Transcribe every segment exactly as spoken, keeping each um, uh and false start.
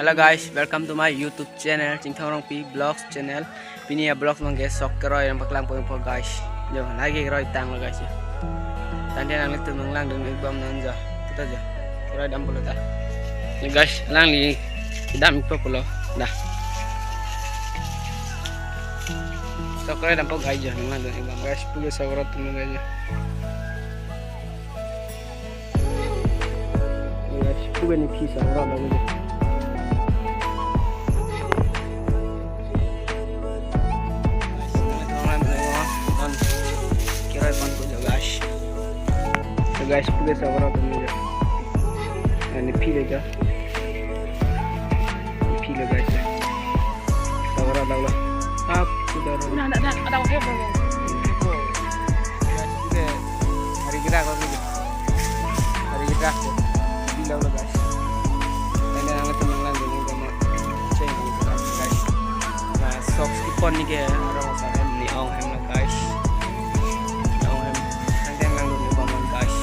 Hello guys, welcome to my YouTube channel, Chingthong Rongpi Vlogs channel. Pini a-vlogs abangke sok keroi nangpaklangpo guys. Jo, lake keroi tanglo guys. Tangte nanglitum nanglangdun-ik bomnon jo. Kita jo. Keroi dampo lo ta. Yo guys, alangli kedam-ikpo pulo. Dah. Sok keroi dampo guys jo, nanglangdun-ik bom. Guys, puke sok keroi tum guys jo. Guys, puke nephi sok keroi lo guys. Keroi ponpo jo guys. So guys, puke sok keroi tum jo. Nephi le jo. Nephi le guys. Sok keroi lo. Ap, sudah. Nah, nah, nah, ada apa, bro? Guys, puke hari kita kok gitu. Hari kita kok. Bilang lo guys. Nanglitum nanglangdun-ik bom. Cheng gitu guys. Nah, sok skip pon neke arong asar hem, ne-ong hem lo guys. Ne-ong hem. Tangte nanglangdun-ik bomnon guys.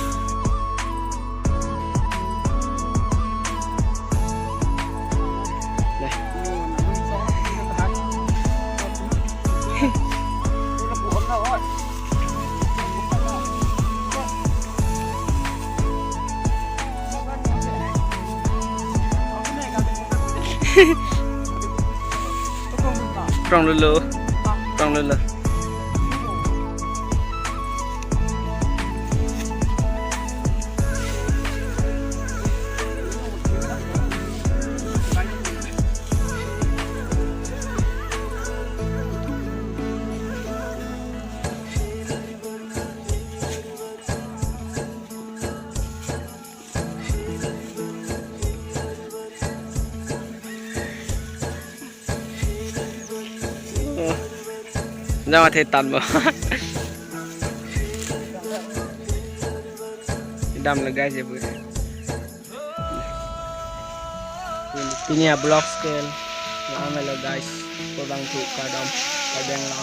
Dah. Prong lulu. Prong lulu. Oh. Jama the tan bo. Damlo guys, ya bu. Pini a-vlogs ke la-an lo guys. Pulo bang thu kardom, kardom lo.